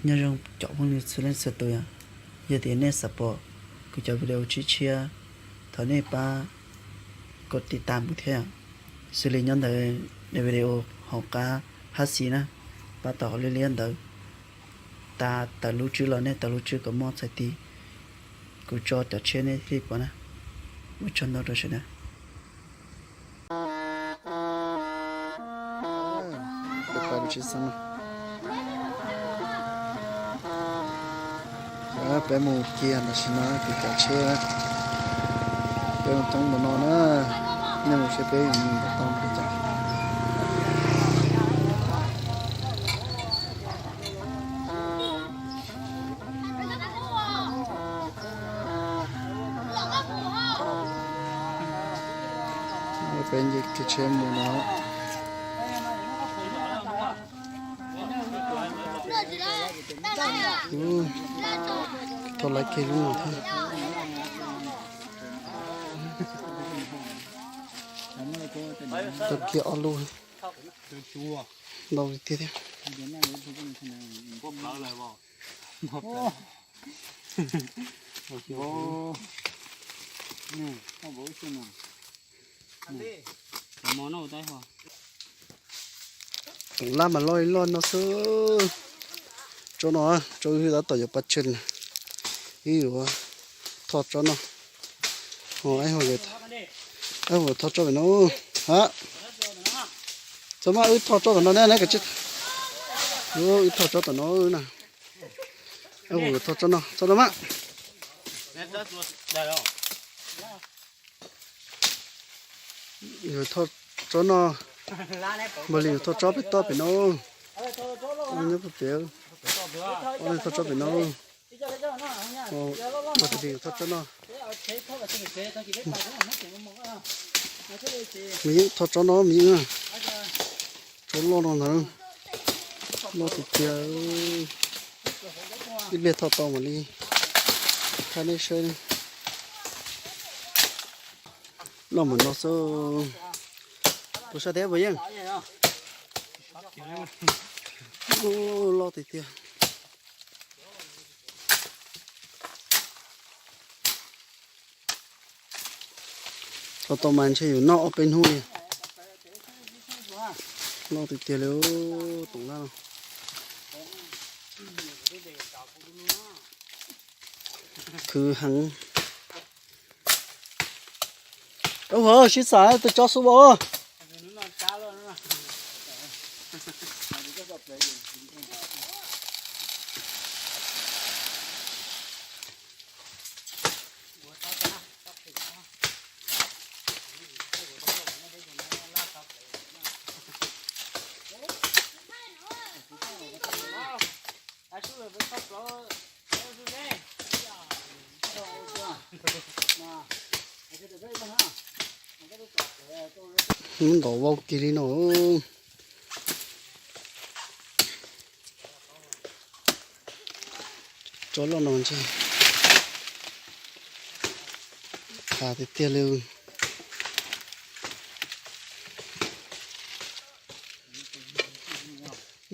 Nyob zoo cov phooj ywg txhua leej txhua tus yom, yog tias nej xav pom kuv cov video tshiab tshiab, thov nej pab kov tiv tam kuv thiab yom. Xws li nyob ntawm daim video hauv qab hab xis na, pab tau hauv liab liab ntawd, tas tawm lub tswb los nej tau lub tswb kom muaj txhais tis, kuv tso cov tshiab nej thiaj pom na. Ua tsaug ntau rau sawv daws. Peb mus kiag tam sim no kuv cov tsheb, peb mus toob npaum no na, nej mus seb peb yuav mus tau li cas. Peb nce kiag tsheb mus no. Thauj lawv kiag lub no thiab. Tau kiag ob lub. Ntau tiag tiag. Tus lab mas loj li loj no xwb. Tsob no, tsob wb tab tom yuav pab tseg, wb yuav thoj tsob no. Ho, ho, thoj tsob pem no. Ha, txhob mas wb thoj tsob tom no ne, wb thoj tsob tom no na. Wb thoj tsob no, tsob no mas. Yus thoj tsob no, npawg li yus thoj tsob pem toj pem no. Nyob pem, ob leeg thoj tsob pem no. Npawg li yus thoj tsob no. Me yeej thoj tsob no, me yeej. Tsob loj no ntag, loj tiag tiag. Ib pliag thoj tau mam li thaij nej saib. Loj npaum no xwb. Puas sab thiab puas yeej? Loj tiag tiag. Tau tau mas ntshe yuav noj ob peb hnub li. Loj tiag tiag li, toom lab no. Khwv heev. Ub, sib xam tus tsob xub vau. Ntov vau kiag li no. Tsob loj no ntshe tas tiag tiag li.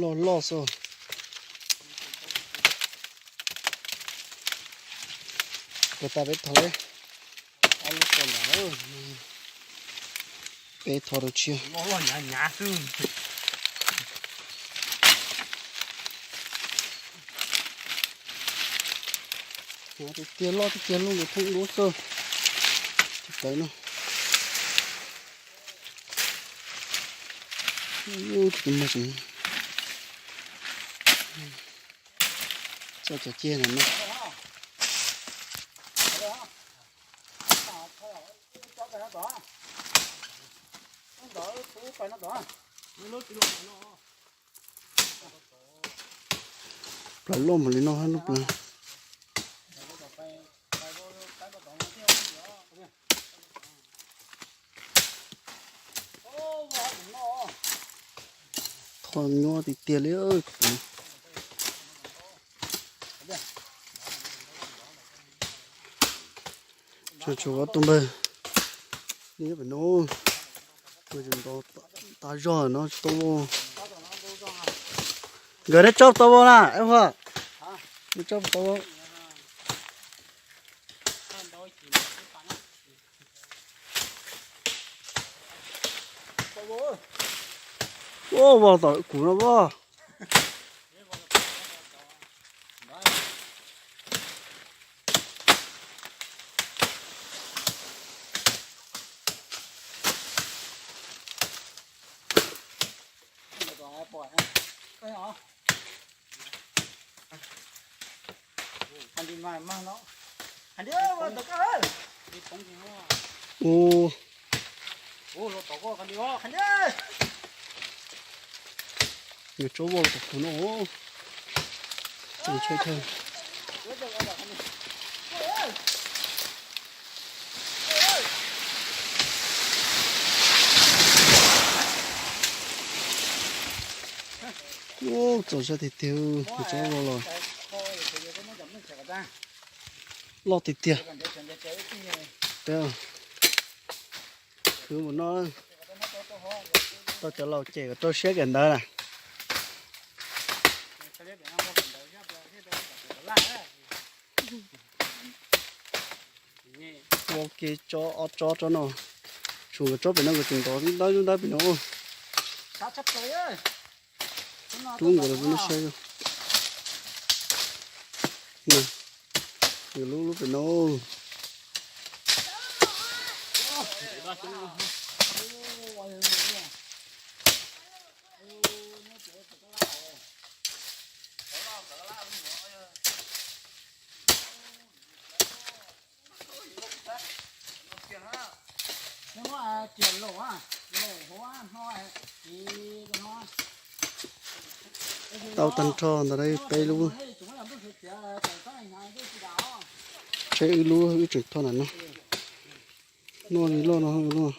Loj loj xwb. Puas tas peb thov li. Ob lub ko ntawd, peb thov rau tshiab. Tiag tiag, loj tiag tiag, loj nkaus thooj duab xwb. Tus pawg no. Tus mag tseem txoj cov ciag ntawm no. Plaws loj npaum li no lub plaws. Thoj nyuaj tiag tiag li. Tsuas tshuav ob tug npawg nyob pem no, tas zog no tsis tau vau. Nkawd neb tsob tau vau na, eb huaj. Mus tso tau. Ua vau tom kuv no vau. Ua, nws tsob vau los tom kuv no. Nws tshee thawj. Ua, txaus siab tiag tiag, nws tsob vau los. Loj tiag tiag. Peb khwv mus no, tau cov laus cem kom rau siab kawm ntawv na. Ua ke tsob ob tsob tsob no, tshuav nkawd tsob pem no nkawd tseem ntov ntawb lub ntawb pem no. Rub nkawd lub no saib. Nkawd lub lub pem no. Tau tag nrho ntawm no peb lub. Saib wb lub wb tseem thauj ntawm no. Noj li loj no wb lub.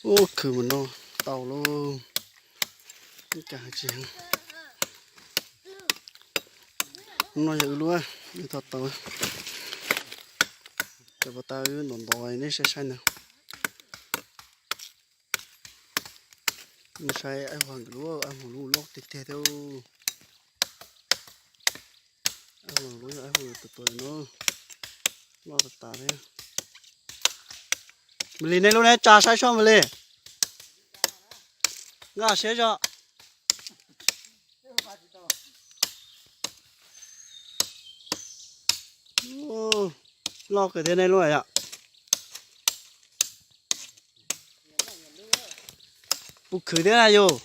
Ub, khwv mus no tau lauj. Ib kas tsis heev. No yog wb lub, wb thauj tau. Cov pas tas wb ntov ntov nej saib saib ntawd. Mus saib Aib Huas nkawd lub, Aib Huas lub loj tiag tiag thiab. Aib Huas lub yog Aib Huas tus tua no, loj tas tas thiab. Mas li nej lub neb tsa saib soj mas li. Nkaj siab zog. Loj kawg thiab nej lub yom. Puas khwv thiab na yus?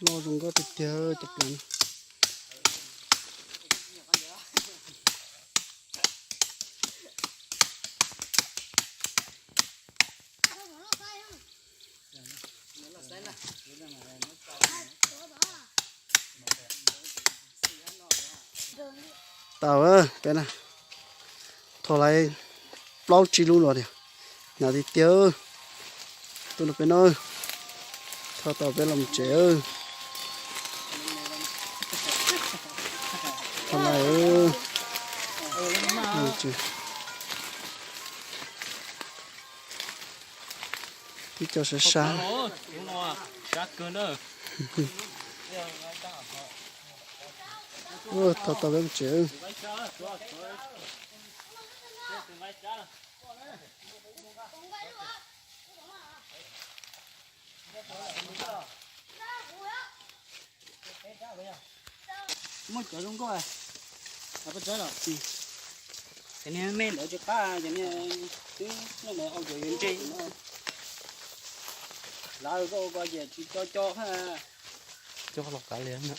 Loj zoo nkauj tiag tiag cov plaws. Tau peb na, thauj lawm plaub tsib lub los tiag, hnyav tiag tiag. Tuaj nrog peb noj, thauj tau peb los mus tsev. Thauj lawm. Ib co sab sab. Thauj tau peb mus tsev. Muaj cov zoo nkauj, cov niag me ntawd tsis qab, cov niag twb noj ntawd hau cov yuav ntseg no. Lawv koj ua ko ces tsis co co. Coj los kav liam na.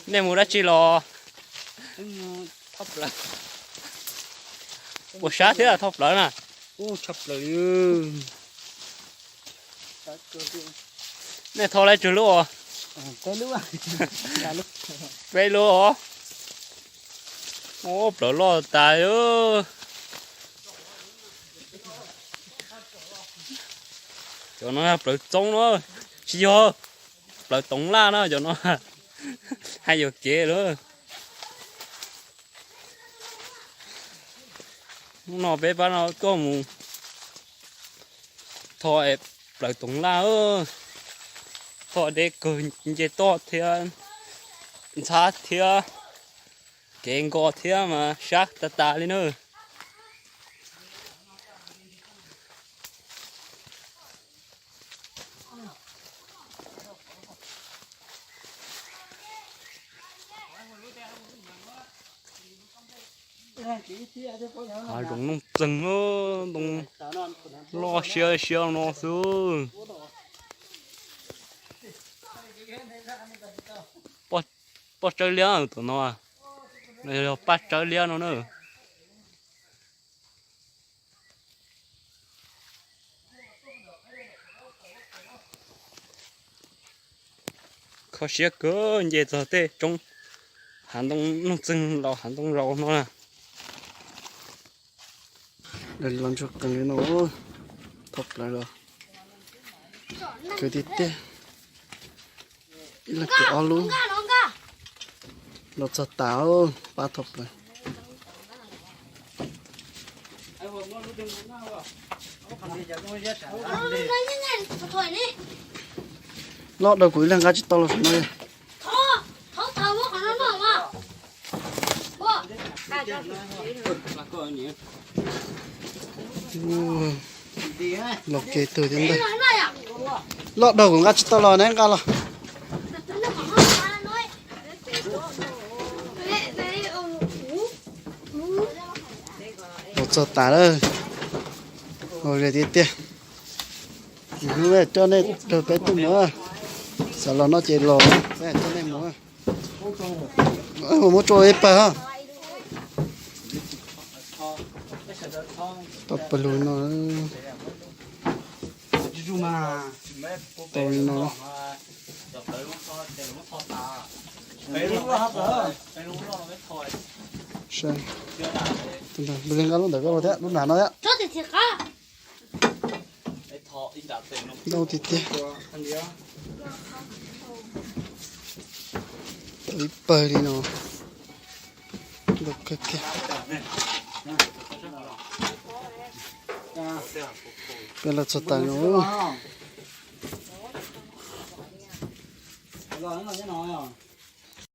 Nej mus dab tsi los? Ua sab thiab thauj plawv na. Nej thauj laib tsawg lub os? Peb lub os. Ua plawv loj tas. Cov no yog plawv txoob no, tsis yog, plawv toov laj no cov no. Hais yuam kev lawm. Hnub no peb pab no tuaj mus tho plawv toov laj, tho deb kawg, nce toj thiab, ntxhab thiab, kev nkos thiab mas sab tas tas li na. Hav zoov Looj Txeeg, ntoo loj siab siab no xwb. Paj tsawb liab tom no, yog paj tsawb liab no na. Kho siab kawg, nce txog tej roob hav ntoo Looj Txeeg los hav ntoo zaus no na. Los ntsuag qees li no, thauj plawv los kawg tiag tiag. Ib leeg kawg ob lub. Los txog tas, pab thauj plawv. Loj dhau kuv ib leeg nqa tsis tau los saum no. Los kev twg thiab ntag. Loj dhau kuv nqa tsis tau los ne, nqa los. Los txog tas lawm. Los ze tiag tiag. Hnub no coj nej rau peb tuaj mus, xav los no ces los, peb coj nej mus. Muab tso ib pawg ha. Tau pawg lug no. Tau li no. Nws nqa lub ntawm koj los thiab, lub nram no thiab. Ntau tiag tiag. Tau ib pawg li no. Ntau kawg kiag. Peb los txog tas no.